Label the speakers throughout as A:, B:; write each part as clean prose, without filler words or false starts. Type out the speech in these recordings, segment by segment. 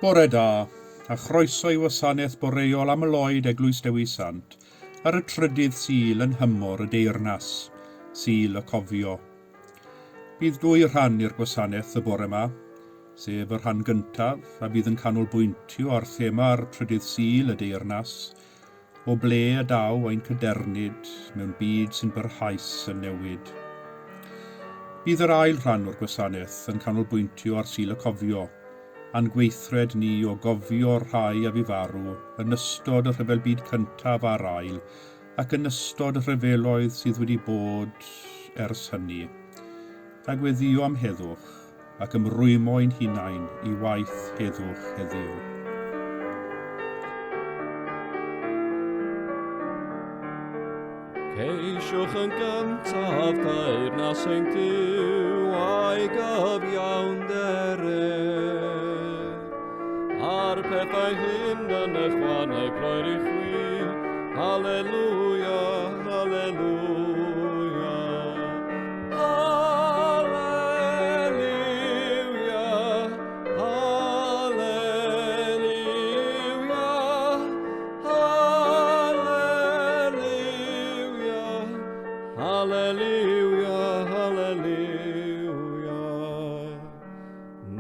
A: Bore da, a chroeso i wasanaeth boreol aml-oed Eglwys Dewi Sant ar y trydydd Sul yn nhymor y Deyrnas, Sul y Cofio. Bydd dwy rhan i'r gwasanaeth y bore 'ma, sef y rhan gyntaf, a fydd yn canolbwyntio ar thema'r trydydd Sul y Deyrnas, O ble y daw ein cadernid mewn byd sy'n barhaus yn newid? Bydd yr ail rhan o'r gwasanaeth yn canolbwyntio ar Sul y Cofio, a'n gweithred ni o gofio'r rhai a fu farw yn ystod y Rhyfel Byd Cyntaf a'r Ail ac yn ystod y rhyfeloedd sydd wedi bod ers hynny, a gweddïo am heddwch. ac ymrwymo ein hunain i waith heddwch heddiw.
B: Ceisiwch yn gyntaf deyrnas ein Duw a'i gyfiawnder ef. A'r pethau hyn yn ychwaneg rhoir i chwi. Haleluia, haleluia.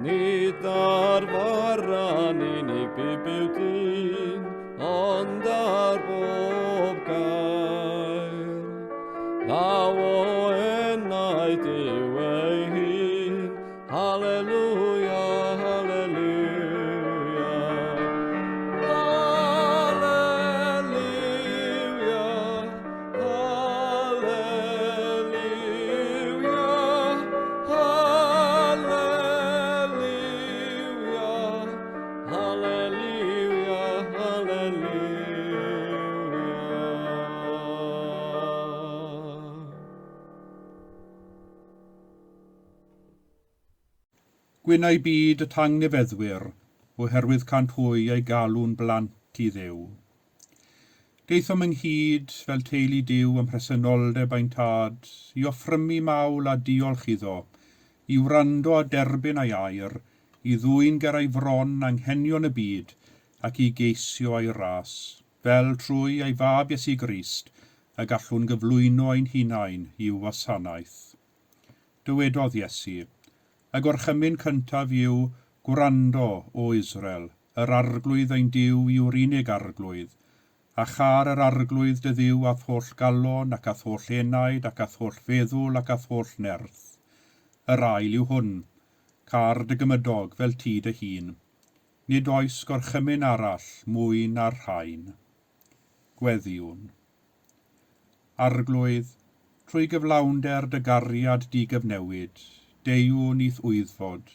B: Nid ar fara'n unig bu byw dyn, ond ar bob gair. Ddaw o enau Duw ei hun, Haleluia, haleluia. Haleluia, haleluia, haleluia, haleluia, haleluia.
A: Gwynai byd y tangnefeddwyr, oherwydd cânt hwy eu galw'n blant i Dduw. Daethom ynghyd fel teulu Duw ym mhresenoldeb ein Tad, i offrymu mawl a diolch iddo, i wrando a derbyn ei air, i ddwyn ger ei fron anghenion y byd ac i geisio ei ras. Fel trwy ei Fab Iesu Grist y gallwn gyflwyno ein hunain i'w wasanaeth. Dywedodd Iesu, Y gorchymyn cyntaf yw, Gwrando, O Israel, yr Arglwydd ein Duw yw'r unig Arglwydd, a châr yr Arglwydd dy Dduw â'th holl galon ac â'th holl enaid ac â'th holl feddwl ac â'th holl nerth. Yr ail yw hwn, Câr dy gymydog fel ti dy hun. Nid oes gorchymyn arall mwy na'r rhain. Gweddïwn. Arglwydd, trwy gyflawnder dy gariad digyfnewid, deuwn i'th wyddfod,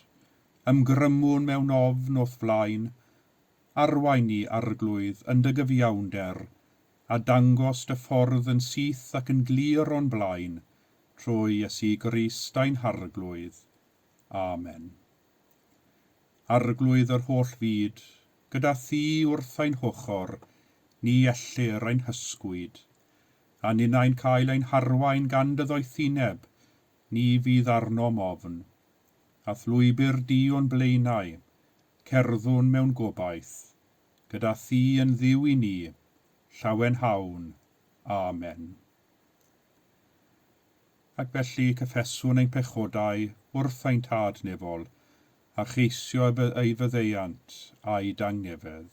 A: ymgrymwn mewn ofn o'th flaen, arwain ni, Arglwydd, yn dy gyfiawnder, a dangos dy ffordd yn syth ac yn glir o'n blaen, trwy Iesu Grist ein Harglwydd. Amen. Arglwydd yr holl fyd, gyda thi wrth ein hochr, ni ellir ein hysgwyd. A ninnau'n cael ein harwain gan dy ddoethineb, ni fydd arnom ofn. A'th lwybr di o'n blaenau, cerddwn mewn gobaith. Gyda thi yn Dduw i ni, llawenhawn. Amen. Ac felly cyffeswn ein pechodau wrth ein Tad Nefol, a cheisio ei faddeuant a'i dangnefedd.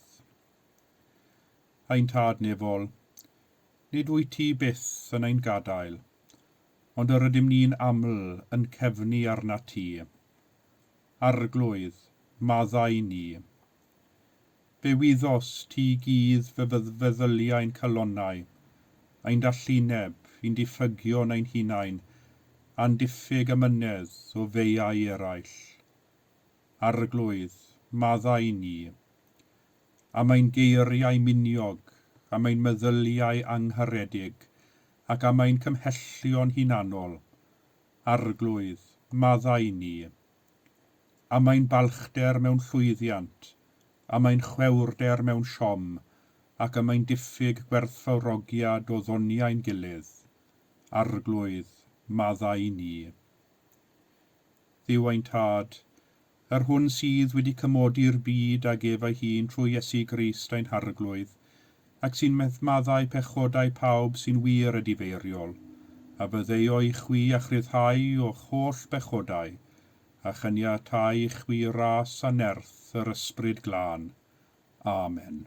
A: Ein Tad Nefol, nid wyt ti byth yn ein gadael, ond yr ydym ni'n aml yn cefnu arnat ti. Arglwydd, maddau ni. Fe wyddost ti gudd fy feddyliau'n calonnau, ein dallineb, i'n diffygion ein hunain, a'n diffyg amynedd o feiau eraill. Arglwydd, maddau ni. Am ein geiriau miniog, am ein meddyliau angharedig, ac am ein cymhellion hunanol. Arglwydd, maddau ni. Am ein balchder mewn llwyddiant, am ein chwewrder mewn siom, ac am ein diffyg gwerthfawrogiad o ddoniau'n gilydd. Arglwydd, maddau ni. Dduw ein Tad, yr hwn sydd wedi cymodi'r byd ag ef ei hun trwy Iesu Grist ein Harglwydd, ac sy'n maddau pechodau pawb sy'n wir edifeiriol, a fyddeio i chwi a chryddhau o'ch holl bechodau, a chaniatáu i chwi ras a nerth yr Ysbryd Glân. Amen.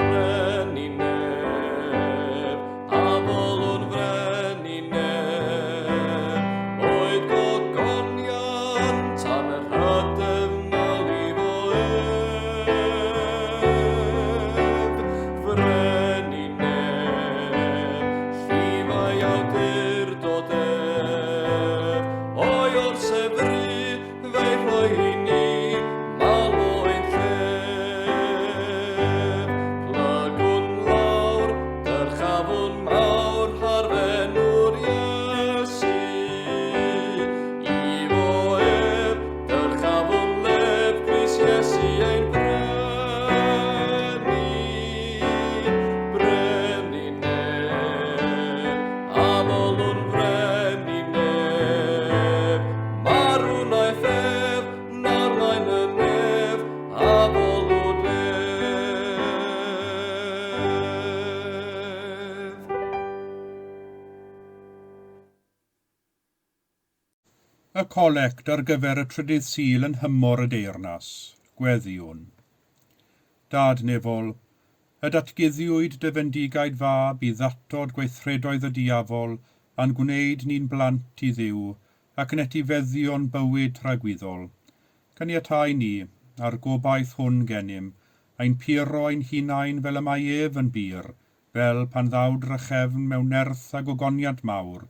B: Brenin nef, a bolwn frenin nef, oed gogoniant anrhydedd mawl i fo ef. Frenin nef, llifai awdurdod ef, o'i orsef ru, fe'i rhoi i ni, mawl ein llef. Plygwn lawr, dyrchafwn mawr harfenwr Iesu. I fo ef, dyrchafwn lef, Grist Iesu ein brenin. Brenin nef, a bolwn brenin nef. Marw wnaeth ef, nawr mae'n y nef, a bolwn ef.
A: Y colect ar gyfer y trydydd Sul yn nhymor y Deyrnas, gweddïwn. Dad nefol, y datguddiwyd dy fendigaid fab i ddatod gweithredoedd y diafol a'n gwneud ni'n blant i Dduw ac yn etifeddion bywyd tragwyddol. Caniatáu ni, a'r gobaith hwn gennym, ein puro ein hunain fel y mae ef yn bur, fel pan ddaw drachefn mewn nerth a gogoniant mawr,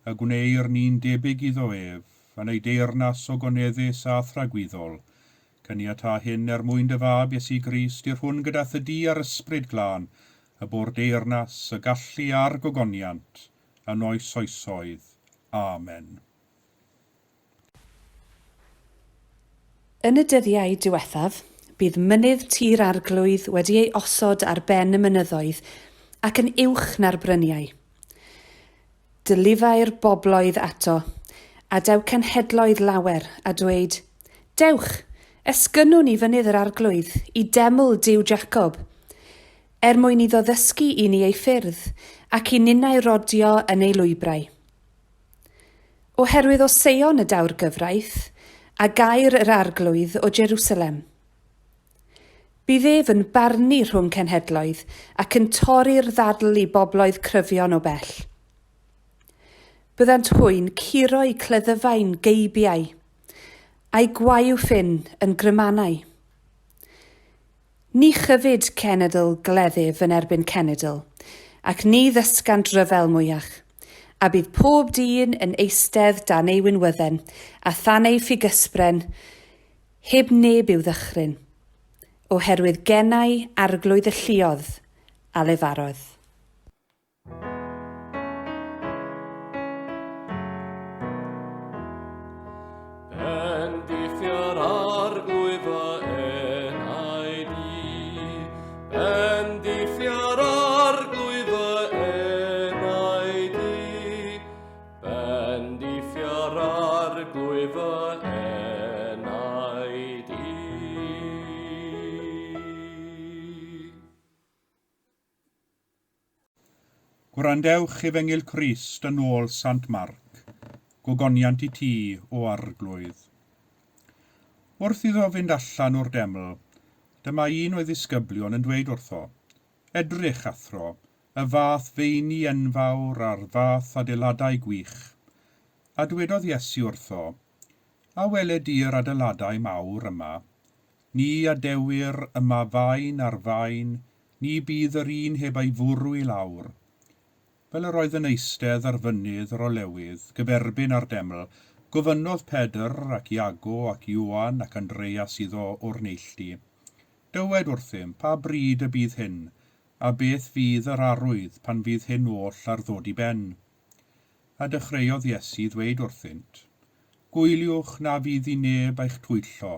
A: y gwneir ni'n debyg iddo ef, yn ei deyrnas ogoneddus a thragwyddol. Caniatâ hyn er mwyn dy fab Iesu Grist, i'r hwn gyda thydi a'r Ysbryd Glân, y bo'r deyrnas, y gallu a'r gogoniant, yn oes oesoedd. Amen.
C: Yn y dyddiau diwethaf, bydd mynydd Tŷ'r Arglwydd wedi ei osod ar ben y mynyddoedd ac yn uwch na'r bryniau. Dylifai'r bobloedd ato, a dew cenhedloedd lawer, a dweud, Dewch, esgynnwn i fynydd yr Arglwydd, i deml Duw Jacob, er mwyn iddo ddysgu i ni ei ffyrdd, ac i ninnau rodio yn ei lwybrau. Oherwydd o Seion y daw'r gyfraith, a gair yr Arglwydd o Jerusalem. Bydd ef yn barnu rhwng cenhedloedd ac yn torri'r ddadl i bobloedd cryfion o bell. Byddant hwy'n curo'u cleddyfau'n geibiau, a'u gwaywffyn yn grymanau. Ni chyfyd cenedl gleddyf yn erbyn cenedl, ac ni ddysgant ryfel mwyach, a bydd pob dyn yn eistedd dan ei winwydden a than ei ffigysbren, Heb neb i'w ddychryn. Oherwydd genau Arglwydd y lluoedd a lefarodd.
B: Bendithia'r Arglwydd fy enaid i. Bendithia'r Arglwydd fy enaid i. Bendithia'r Arglwydd fy enaid i.
A: Gwrandewch Efengyl Crist yn ôl Sant Marc. Gogoniant i ti, o Arglwydd. Wrth iddo fynd allan o'r deml, dyma un o'i ddisgyblion yn dweud wrtho, Edrych, athro, y fath feini enfawr a'r fath adeiladau gwych. A dwedodd Iesu wrtho, A weled di'r adeiladau mawr yma? Ni adewir yma faen ar faen, ni bydd yr un heb ei fwrw i lawr. Fel yr oedd yn eistedd ar fynydd yr olewydd, gyferbyn â'r deml, gofynnodd Pedr ac Iago ac Ioan ac Andreas iddo o'r neilltu, Dywed wrthym, pa bryd y bydd hyn, a beth fydd yr arwydd pan fydd hyn oll ar ddod i ben? A dechreuodd Iesu ddweud wrthynt, Gwyliwch na fydd i neb eich twyllo.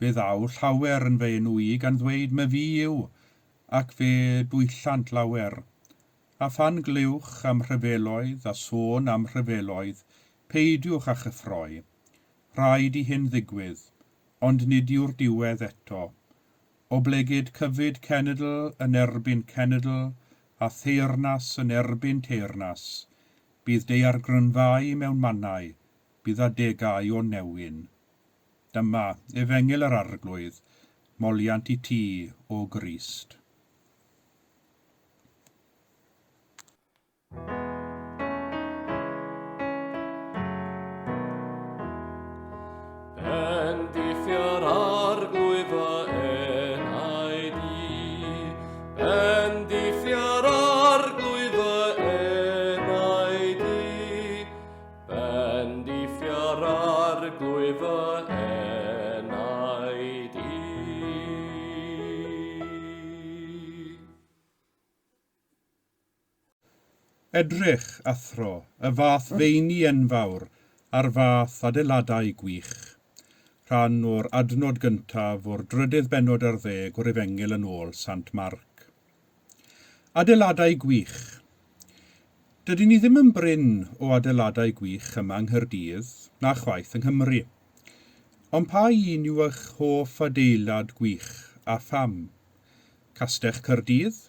A: Fe ddaw llawer yn fy enw i gan ddweud, Myfi yw, Ac fe dwyllant lawer. A phan glywch am rhyfeloedd a sôn am rhyfeloedd, peidiwch â chyffroi. Rhaid i hyn ddigwydd, ond nid yw'r diwedd eto. Oblegid cyfyd cenedl yn erbyn cenedl, a theyrnas yn erbyn teyrnas. Bydd daeargrynfâu mewn mannau, bydd adegau o newyn. Dyma Efengyl yr Arglwydd, moliant i ti, O Grist.
B: Bendithia'r Arglwydd fy enaid i. Bendithia'r Arglwydd fy enaid i. Bendithia'r Arglwydd fy enaid i.
A: Edrych, athro, y fath feini enfawr a'r fath adeiladau gwych. Rhan o'r adnod gyntaf o'r drydydd bennod ar ddeg o'r Efengyl yn ôl Sant Marc. Adeiladau gwych. Dydyn ni ddim yn brin o adeiladau gwych yma yng Nghaerdydd, na chwaith yng Nghymru. Ond pa un yw eich hoff adeilad gwych, a pham? Castell Caerdydd?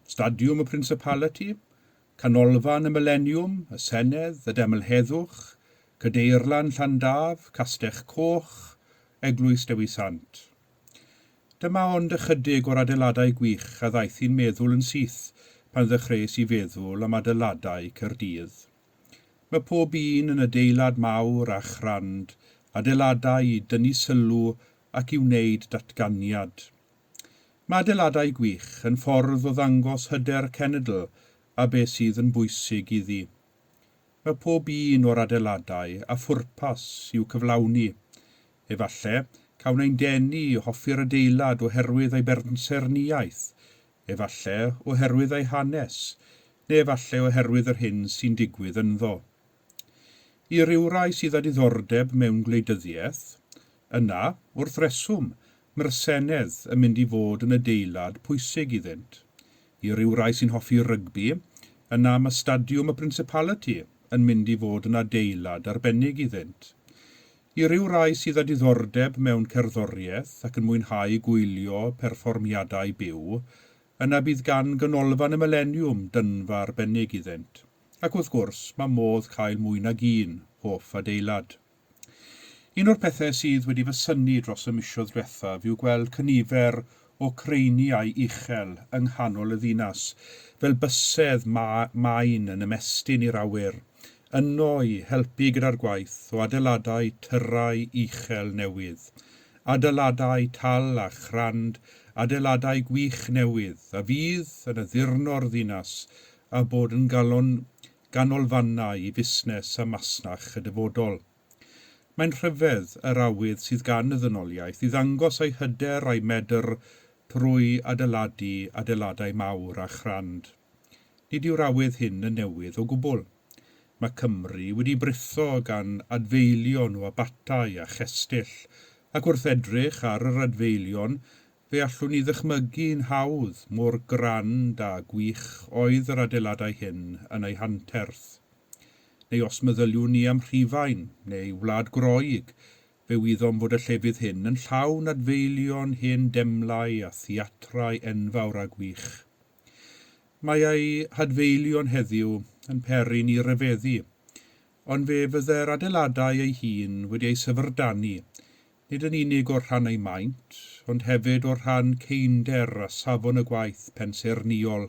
A: Stadiwm y Principality? Canolfan y Mileniwm? Y Senedd? Y Deml Heddwch? Cadeirlan Llandaf? Castell Coch? Eglwys Dewi Sant? Dyma ond ychydig o'r adeiladau gwych a ddaeth i'n meddwl yn syth pan ddechreuais i feddwl am adeiladau Caerdydd. Mae pob un yn adeilad mawr a chrand, adeiladau i dynnu sylw ac i wneud datganiad. Mae adeiladau gwych yn ffordd o ddangos hyder cenedl a beth sydd yn bwysig iddi. Mae pob un o'r adeiladau â phwrpas i'w cyflawni. Efallai, cawn ein denu i hoffi'r adeilad oherwydd ei bensaernïaeth, efallai oherwydd ei hanes, neu efallai oherwydd yr hyn sy'n digwydd ynddo. I rywrai sydd â diddordeb mewn gwleidyddiaeth, yna, wrth reswm, mae'r Senedd yn mynd i fod yn adeilad pwysig iddynt. I rywrai sy'n hoffi rygbi, yna mae Stadiwm y Principality yn mynd i fod yn adeilad arbennig iddynt. I rywrai sydd â diddordeb mewn cerddoriaeth ac yn mwynhau gwylio perfformiadau byw, yna bydd gan Ganolfan y Mileniwm dynfa arbennig iddynt. Ac wrth gwrs, mae modd cael mwy nag un hoff adeilad. Un o'r pethau sydd wedi fy synnu dros y misoedd diwethaf yw gweld cynifer o creiniau uchel yng nghanol y ddinas, fel bysedd maen yn ymestyn i'r awyr, yno i helpu gyda'r gwaith o adeiladau tyrau uchel newydd, adeiladau tal a chrand, adeiladau gwych newydd a fydd yn addurno'r ddinas a bod yn galon ganolfannau i fusnes a masnach y dyfodol. Mae'n rhyfedd yr awydd sydd gan y ddynoliaeth i ddangos ei hyder a'i medr trwy adeiladu adeiladau mawr a chrand. Nid yw'r awydd hyn yn newydd o gwbl. Mae Cymru wedi britho gan adfeilion o abatai a chestyll, ac wrth edrych ar yr adfeilion, fe allwn ni ddychmygu'n hawdd mor grand a gwych oedd yr adeiladau hyn yn eu hanterth. Neu os meddyliwn ni am Rhufain neu Wlad Groeg, fe wyddom fod y llefydd hyn yn llawn adfeilion hen demlau a theatrau enfawr a gwych. Mae eu hadfeilion heddiw yn peri ni ryfeddu, ond fe fydde'r adeiladau eu hun wedi eu syfrdanu, nid yn unig o'r rhan eu maint, ond hefyd o'r rhan ceinder a safon y gwaith pensaernïol.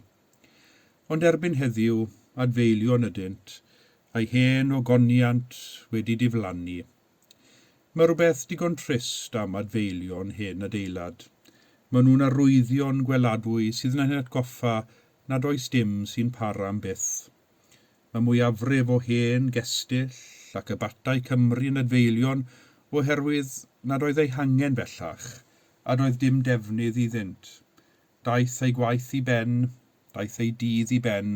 A: Ond erbyn heddiw, adfeilion ydynt, a'i hen ogoniant wedi diflannu. Mae rhywbeth digon trist am adfeilion hen adeilad. Maen nhw'n arwyddion gweladwy sydd yn ein hatgoffa nad oes dim sy'n para am byth. Mae mwyafrif o hen gestyll ac abatai Cymru yn adfeilion oherwydd nad oedd eu hangen bellach, a doedd dim defnydd iddynt. Daeth ei gwaith i ben, daeth ei dydd i ben,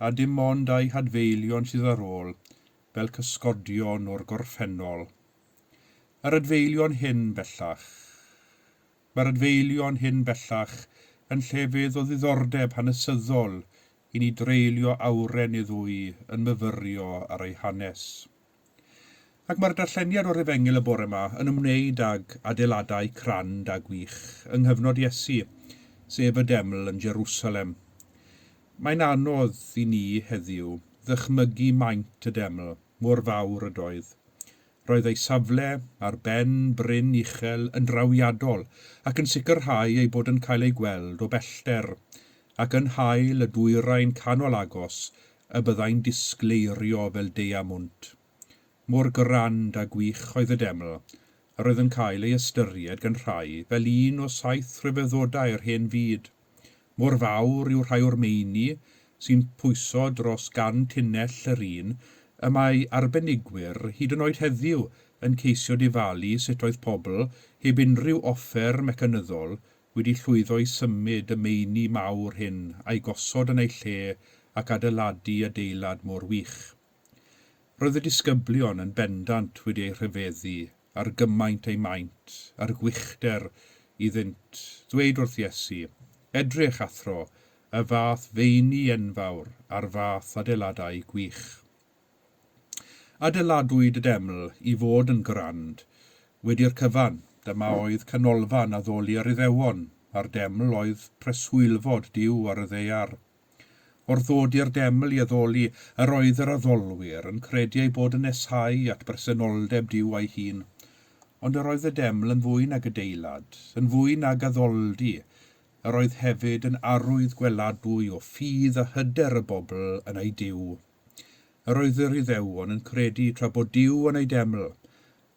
A: a dim ond ei hadfeilion sydd ar ôl, fel cysgodion o'r gorffennol. Yr adfeilion hyn bellach. Mae'r adfeilion hyn bellach yn llefydd o ddiddordeb hanesyddol i ni dreulio awren neu ddwy yn myfyrio ar eu hanes. Ac mae'r darlleniad o'r Efengyl y bore yma yn ymwneud ag adeiladau crand a gwych yng nghyfnod Iesu, sef y deml yn Jerusalem. Mae'n anodd i ni heddiw ddychmygu maint y deml, mor fawr ydoedd. Roedd ei safle ar ben bryn uchel yn drawiadol ac yn sicrhau ei bod yn cael ei gweld o bellter, ac yn haul y dwyrain canol agos y byddai'n disgleirio fel deiamwnt. Mor grand a gwych oedd y deml, yr oedd yn cael ei ystyried gan rhai fel un o saith rhyfeddodau'r hen fyd. Mor fawr yw rhai o'r meini sy'n pwyso dros gan tunnell yr un, y mae arbenigwyr, hyd yn oed heddiw, yn ceisio difalu sut oedd pobl, heb unrhyw offer mecanyddol, wedi llwyddo i symud y meini mawr hyn a'u gosod yn eu lle ac adeiladu adeilad mor wych. Roedd y disgyblion yn bendant wedi eu rhyfeddu ar gymaint eu maint, a'r gwychder iddynt ddweud wrth Iesu, Edrych, athro, y fath feini enfawr a'r fath adeiladau gwych. Adeiladwyd y deml i fod yn grand. Wedi'r cyfan, dyma oedd canolfan addoli'r Iddewon, a'r deml oedd preswylfod Duw ar y ddaear. Wrth ddod i'r deml i addoli, yr oedd yr addolwyr yn credu eu bod yn neshau at bresenoldeb Duw ei hun. Ond yr oedd y deml yn fwy nag adeilad, yn fwy nag addoldy, yr oedd hefyd yn arwydd gweladwy o ffydd a hyder y bobl yn ei Duw. Yr oedd yr Iddewon yn credu tra bod Duw yn ei deml,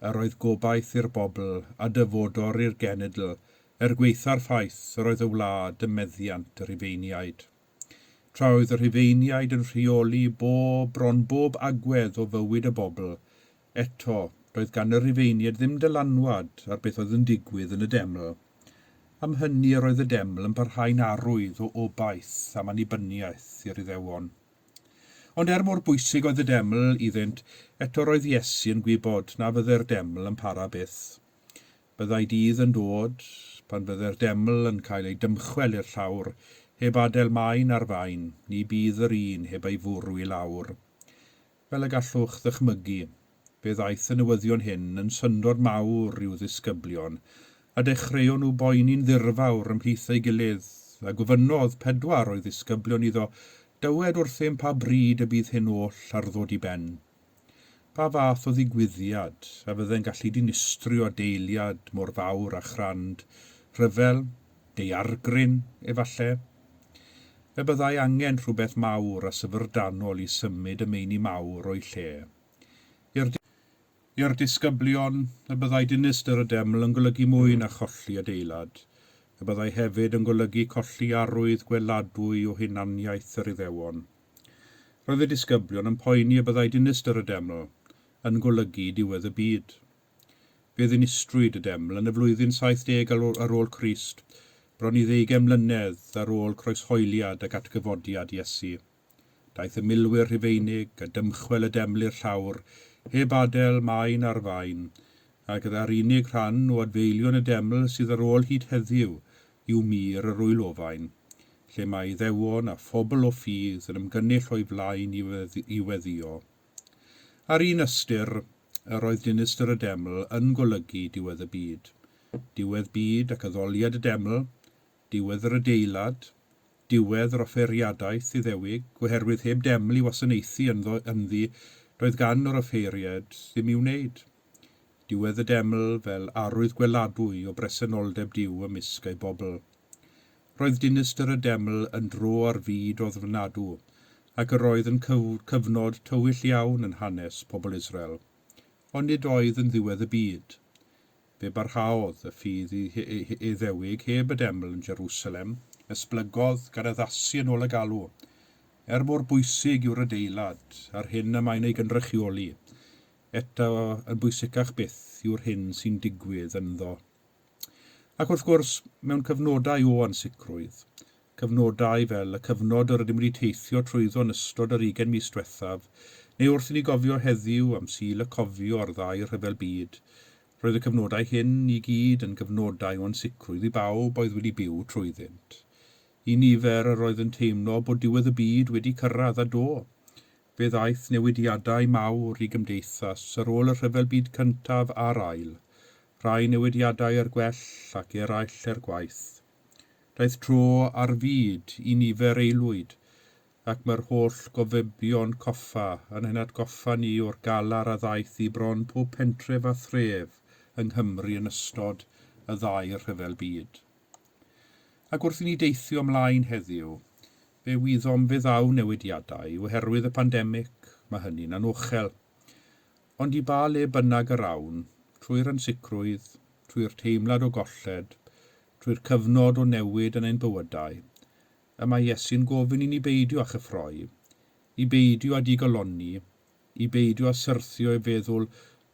A: yr oedd gobaith i'r bobl a dyfodor i'r genedl, er gwaetha'r ffaith yr oedd y wlad ym meddiant y Rhufeiniaid. Tra oedd y Rhufeiniaid yn rheoli bob, bron bob agwedd o fywyd y bobl, eto, doedd gan y Rhufeiniaid ddim dylanwad ar beth oedd yn digwydd yn y deml. Am hynny yr oedd y deml yn parhau'n arwydd o obaith am annibyniaeth i'r Iddewon. Ond er mor bwysig oedd y deml iddynt, eto roedd Iesu yn gwybod na fyddai'r deml yn para byth. Byddai dydd yn dod pan fyddai'r deml yn cael ei dymchwel i'r llawr, heb adael maen ar faen, ni bydd yr un heb ei fwrw i lawr. Fel y gallwch ddychmygu, fe ddaeth y newyddion hyn yn syndod mawr i'w ddisgyblion, a dechreuon nhw boeni'n ddirfawr ymhlith ei gilydd, a gofynnodd pedwar o'i ddisgyblion iddo, Dywed wrthym pa bryd y bydd hyn oll ar ddod i ben. Pa fath o ddigwyddiad a fydde'n gallu dinistrio adeiliad mor fawr a chrand, rhyfel, daeargryn, efalle? Fe byddai angen rhywbeth mawr a syfrdanol i symud y meini mawr o'i lle. I'r I'r disgyblion, y byddai dinistr y deml yn golygu mwy na cholli adeilad. Y byddai hefyd yn golygu colli arwydd gweladwy o hunaniaeth yr Iddewon. Roedd y disgyblion yn poeni y byddai dinistr y deml yn golygu diwedd y byd. Fe ddinistrwyd y deml yn y flwyddyn 70 ar ôl Crist, bron i ddeugain mlynedd ar ôl croeshoeliad ac atgyfodiad Iesu. Daeth y milwyr Rhufeinig a dymchwel y deml i'r llawr, heb adael maen ar faen, ac gyda'r unig rhan o adfeilion y deml sydd ar ôl hyd heddiw yw mur yr Wylofain, lle mae Iddewon a phobl o ffydd yn ymgynnull o'i flaen i weddïo. Ar un ystyr, yr oedd dinistr y deml yn golygu diwedd y byd. Diwedd byd ac addoliad y deml, diwedd yr adeilad, diwedd yr offeiriadaeth Iddewig, oherwydd heb deml i wasanaethu ynddo, ynddi, doedd gan yr offeiriaid ddim i'w wneud. Diwedd y deml fel arwydd gweladwy o bresenoldeb Duw ymysg ei bobl. Roedd dinistr y deml yn dro ar fyd o ddofnadw, ac yr oedd yn cyfnod tywyll iawn yn hanes pobl Israel. Ond nid oedd yn ddiwedd y byd. Fe barhaodd y ffydd Iddewig heb y deml yn Jerusalem, esblygodd gan addasu yn ôl y galw. Er mor bwysig yw'r adeilad a'r hyn y mae'n ei gynrychioli, eto yn bwysicach byth yw'r hyn sy'n digwydd ynddo. Ac wrth gwrs, mewn cyfnodau o ansicrwydd, cyfnodau fel y cyfnod yr ydym wedi teithio trwyddo yn ystod yr 20 mis diwethaf, neu wrth i ni gofio heddiw am Sul y Cofio a'r ddau rhyfel byd, roedd y cyfnodau hyn i gyd yn gyfnodau o ansicrwydd i bawb oedd wedi byw trwyddynt. I nifer yr oedd yn teimlo bod diwedd y byd wedi cyrraedd a do, fe ddaeth newidiadau mawr i gymdeithas ar ôl y Rhyfel Byd Cyntaf a'r Ail, rhai newidiadau er gwell ac eraill er gwaeth. Daeth tro ar fyd i nifer aelwyd, ac mae'r holl gofebion coffa yn ein hatgoffa ni o'r galar a ddaeth i bron pob pentref a thref yng Nghymru yn ystod y ddau rhyfel byd. Ac wrth i ni deithio ymlaen heddiw, fe wyddom fe ddaw newidiadau oherwydd y pandemig, mae hynny'n anochel. Ond i ba le bynnag yr awn, trwy'r ansicrwydd, trwy'r teimlad o golled, trwy'r cyfnod o newid yn ein bywydau, y mae Iesu'n gofyn i ni beidio â chyffroi, i beidio â digalonni, i beidio â syrthio i feddwl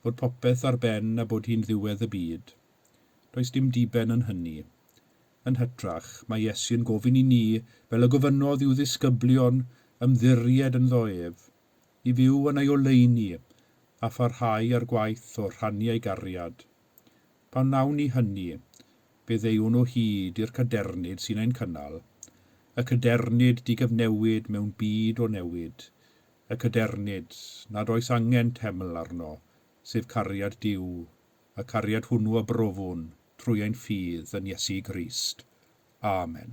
A: fod popeth ar ben a bod hi'n ddiwedd y byd. Does dim diben yn hynny. Yn hytrach, mae Iesu'n gofyn i ni, fel y gofynnodd i'w ddisgyblion, ymddiried ynddo ef, i fyw yn ei oleuni a pharhau â'r gwaith o rhannu ei gariad. Pan wnawn ni hynny, fe ddeuwn o hyd i'r cadernid sy'n ein cynnal, y cadernid digyfnewid mewn byd o newid, y cadernid nad oes angen teml arno, sef cariad Duw, y cariad hwnnw a brofwn trwy ein ffydd yn Iesu Grist. Amen.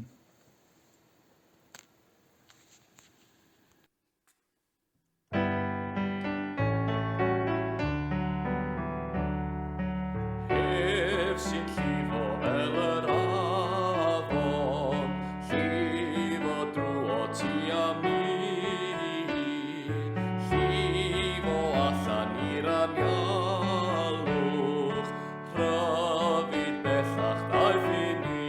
B: Ef sy'n llifo fel yr afon, llifo drwo ti a mi, llifo allan i'r anialwch, rhyfyd bellach ddaeth i ni.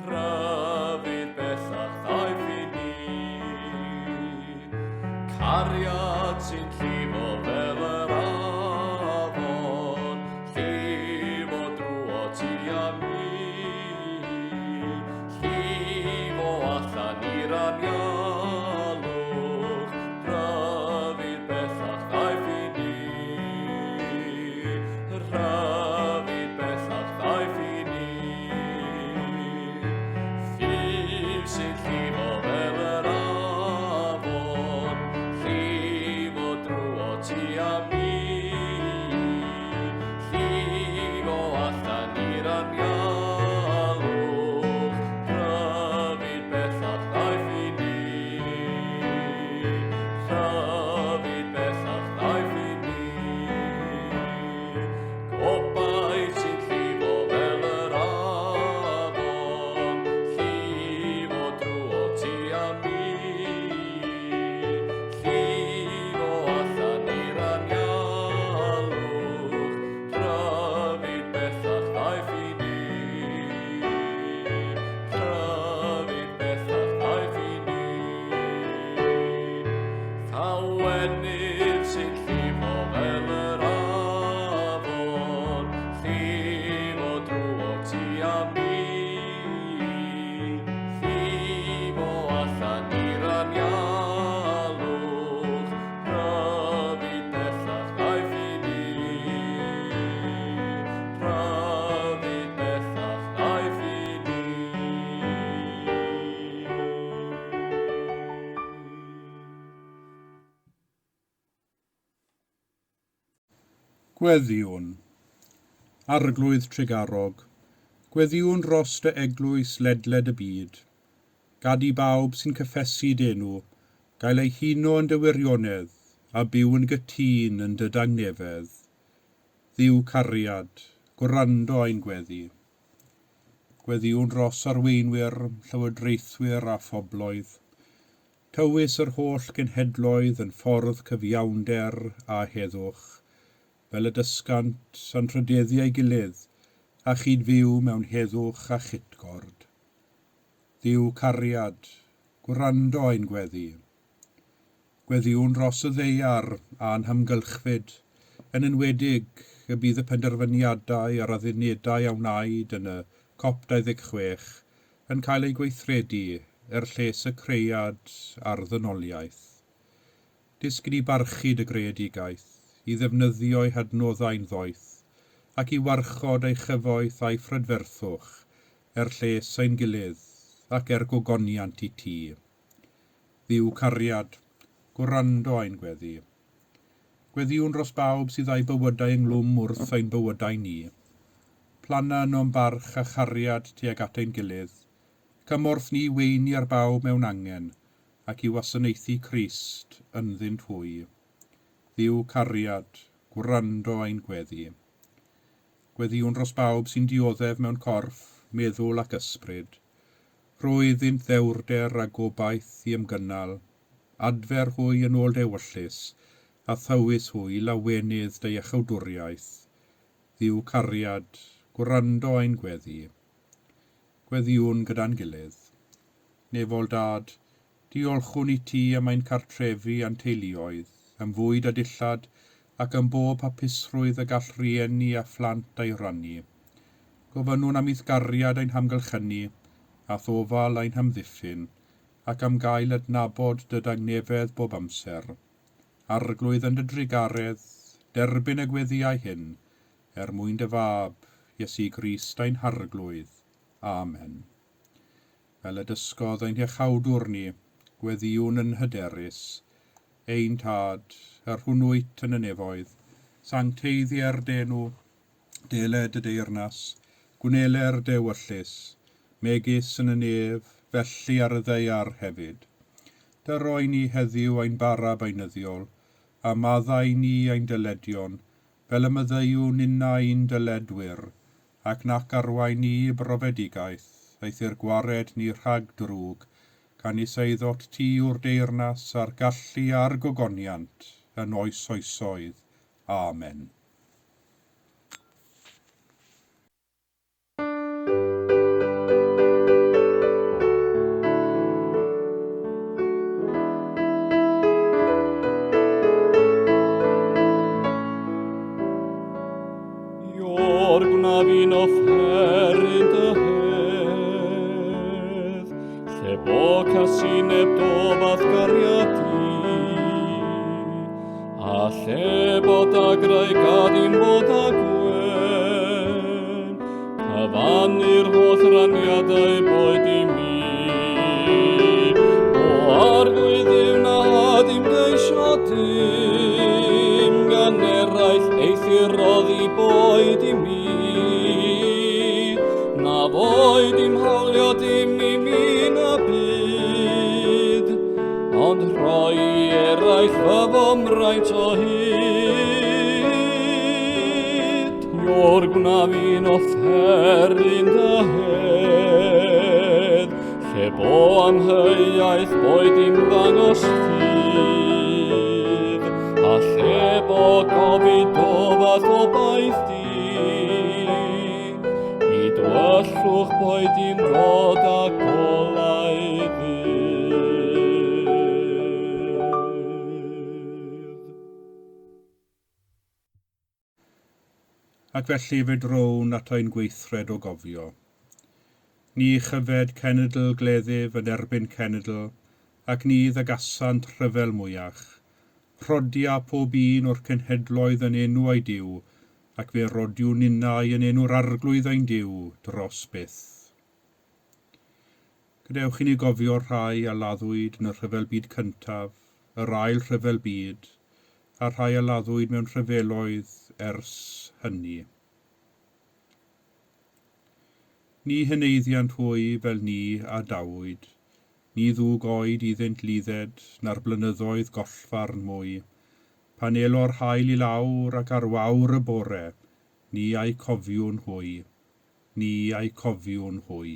B: Rhyfyd bellach ddaeth i ni. Cariad sy'n llifo fel yr afon, llifo drwo ti a mi, llifo allan i'r anialwch, rhyfyd bellach ddaeth i ni. Rhyfyd bellach ddaeth i ni. Ffydd sy'n llifo fel yr afon, llifo drwo ti a mi, llifo allan i'r anialwch, rhyfyd bellach ddaeth i ni. Rhyfyd bellach ddaeth i ni. Gobaith sy'n llifo fel yr afon, llifo drwo ti a mi, llifo allan i'r anialwch, rhyfyd bellach ddaeth i ni. Rhyfyd bellach ddaeth i ni. Llawenydd sy'n llifo fel yr afon, llifo drwo ti a mi, llifo allan i'r anialwch, rhyfyd bellach ddaeth i ni. Rhyfyd bellach ddaeth i ni.
A: Gweddïwn. Arglwydd Trugarog, gweddïwn dros dy eglwys ledled y byd. Gad i bawb sy'n cyffesu d'enw gael eu huno yn dy wirionedd a byw yn gytûn yn dy dangnefedd. Dduw cariad, gwrando ein gweddi. Gweddïwn dros arweinwyr, llywodraethwyr a phobloedd. Tywys yr holl genhedloedd yn ffordd cyfiawnder a heddwch, fel y dysgant anrhydeddu ei gilydd, a chyd-fyw mewn heddwch a chytgord. Dduw cariad, gwrando ein gweddi. Gweddïwn dros y ddaear a'n hamgylchfyd, yn enwedig y bydd y penderfyniadau a'r addunedau a wnaed yn y COP26 yn cael eu gweithredu er lles y cread a'r ddynoliaeth. Dysg i ni barchu dy greadigaeth, i ddefnyddio'i hadnoddau'n ddoeth, ac i warchod ei chyfoeth a'i phrydferthwch, er lles ein gilydd ac er gogoniant i ti. Dduw cariad, gwrando ein gweddi. Gweddïwn dros bawb sydd â'u bywydau ynghlwm wrth ein bywydau ni. Planna ynom barch a chariad tuag at ein gilydd. Cymorth ni i weini ar bawb mewn angen, ac i wasanaethu Crist ynddynt hwy. Dduw cariad, gwrando ein gweddi. Gweddïwn dros bawb sy'n dioddef mewn corff, meddwl ac ysbryd. Rho iddynt ddewrder a gobaith i ymgynnal, adfer hwy yn ôl dy ewyllys, a thywys hwy i lawenydd dy iachawdwriaeth. Dduw cariad, gwrando ein gweddi. Gweddïwn gyda'n gilydd. Nefol Dad, diolchwn i ti am ein cartrefi a'n teuluoedd, am fwyd a dillad, ac am bob hapusrwydd y gall rieni a phlant ei rannu. Gofynnwn am i'th gariad ein hamgylchynu, a'th ofal ein hamddiffyn, ac am gael adnabod dy dangnefedd bob amser. Arglwydd yn dy drugaredd, derbyn y gweddïau hyn, er mwyn dy Fab, Iesu Grist ein Harglwydd. Amen. Fel y dysgodd ein Hiachawdwr ni, gweddïwn yn hyderus, Ein Tad, yr hwn wyt yn y nefoedd, sancteiddier d'enw, deled dy deyrnas, gwneler dy ewyllys, megis yn y nef, felly ar y ddaear hefyd. Dyroi ni heddiw ein bara beunyddiol, a maddau ni ein dyledion, fel y maddeuwn ninnau i'n dyledwyr, ac nac arwain ni i brofedigaeth, eithr gwared ni rhag drwg, canys eiddot ti yw'r deyrnas a'r gallu a'r gogoniant yn oes oesoedd. Amen.
B: Ior gwna fi'n offeryn dy hedd, lle bo casineb do fath gariad i, a lle bo dagrau gad i'm fod â gwên, cyfannu'r holl raniadau boed i mi. O Arglwydd Dduw na had i'm geisio dim, gan eraill eithr roddi boed i mi. Na boed i'm hawlio dim i mi na byd, ond rhoi i eraill fy fomraint o hyd. Ior gwna fi'n offeryn dy hedd, lle bo amheuaeth boed i'm ddangos ffydd, a lle bo gofid o fath obaith di, i dywyllwch boed i'm ddod â golau ddydd.
A: Ac felly fe drown at ein gweithred o gofio. Ni chyfed cenedl gleddyf yn erbyn cenedl, ac ni ddygasant rhyfel mwyach. Rhodia pob un o'r cenhedloedd yn enw ei Duw, ac fe rodiwn ninnau yn enw'r Arglwydd ein Duw dros byth. Gadewch i ni gofio'r rhai a laddwyd yn y Rhyfel Byd Cyntaf, yr Ail Rhyfel Byd, a'r rhai a laddwyd mewn rhyfeloedd ers hynny. Ni heneiddiant hwy fel ni a dawyd, ni ddwg oed iddynt ludded na'r blynyddoedd gollfarn mwy. Pan elo'r haul i lawr ac ar wawr y bore, ni a'u cofiwn hwy, ni a'u cofiwn hwy.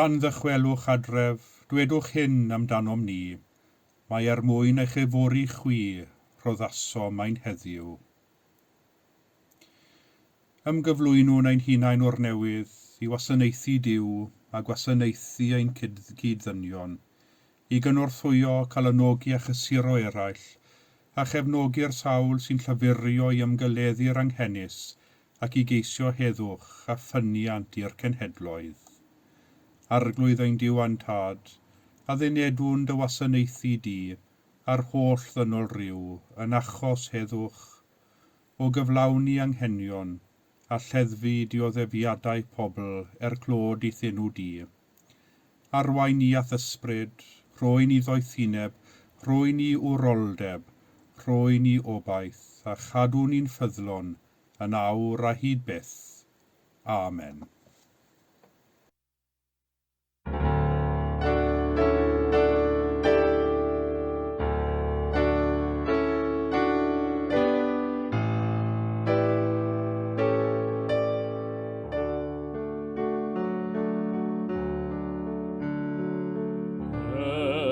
A: Pan ddychwelwch adref, dwedwch hyn amdanom ni, mae er mwyn eich efori chwi rhoddasom ein heddiw. Ymgyflwynwn ein hunain o'r newydd i wasanaethu Duw a gwasanaethu ein cyd-ddynion, i gynorthwyo, calonogi a chysuro eraill, a chefnogi'r sawl sy'n llafurio i ymgeleddu'r anghenus ac i geisio heddwch a ffyniant i'r cenhedloedd. Arglwydd ein Duw a'n Tad, addunedwn dy wasanaethu di a'r holl ddynol ryw yn achos heddwch, o gyflawni anghenion a lleddfu dioddefiadau pobl er clod i'th enw di. Arwain ni a'th ysbryd, rhoi ni ddoethineb, rhoi ni wroldeb, rhoi ni obaith, a chadw ni'n ffyddlon, yn awr a hyd byth. Amen.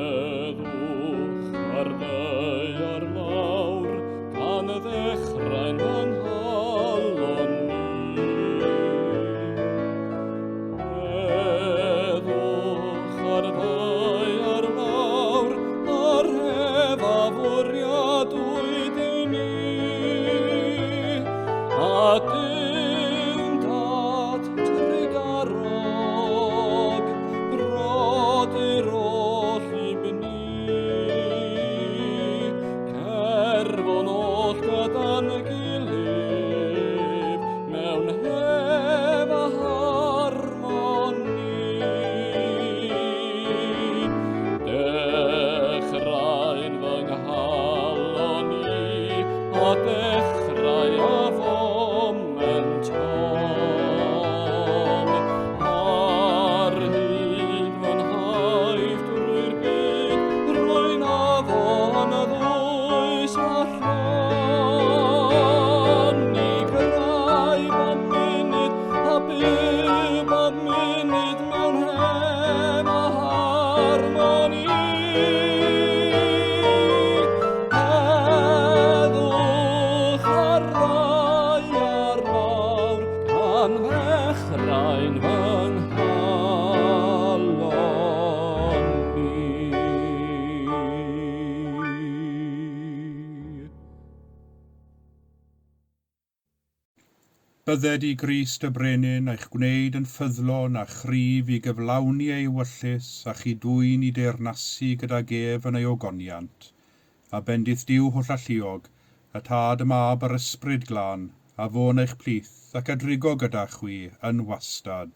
B: Heddwch ar ddaear lawr, gan ddechrau'n fy nghalon i. Heddwch ar ddaear lawr, a'r hef a fwriadwyd i ni. A Duw'n Dad trugarog, brodyr oll i ni. Cerfon oll gyda'n gilydd, mewn hef a harmoni. Dechrau'n fy nghalon i, a dechrau a foment hon. Ar hyd fy nhaith drwy'r byd, rwy'n afon ddwys a llon. I grau bob munud a byw bob munud mewn hef a harmoni. Heddwch ar ddaear lawr, gan ddechrau'n fy nghalon i.
A: Bydded i Grist y Brenin eich gwneud yn ffyddlon a chryf i gyflawni ei ewyllys a chi dwyn i deyrnasu gydag ef yn ei ogoniant. A bendith Duw hollalluog, y Tad, y Mab a'r Ysbryd Glân, a fo'n eich plith ac a drigo gyda chwi yn wastad.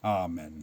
A: Amen.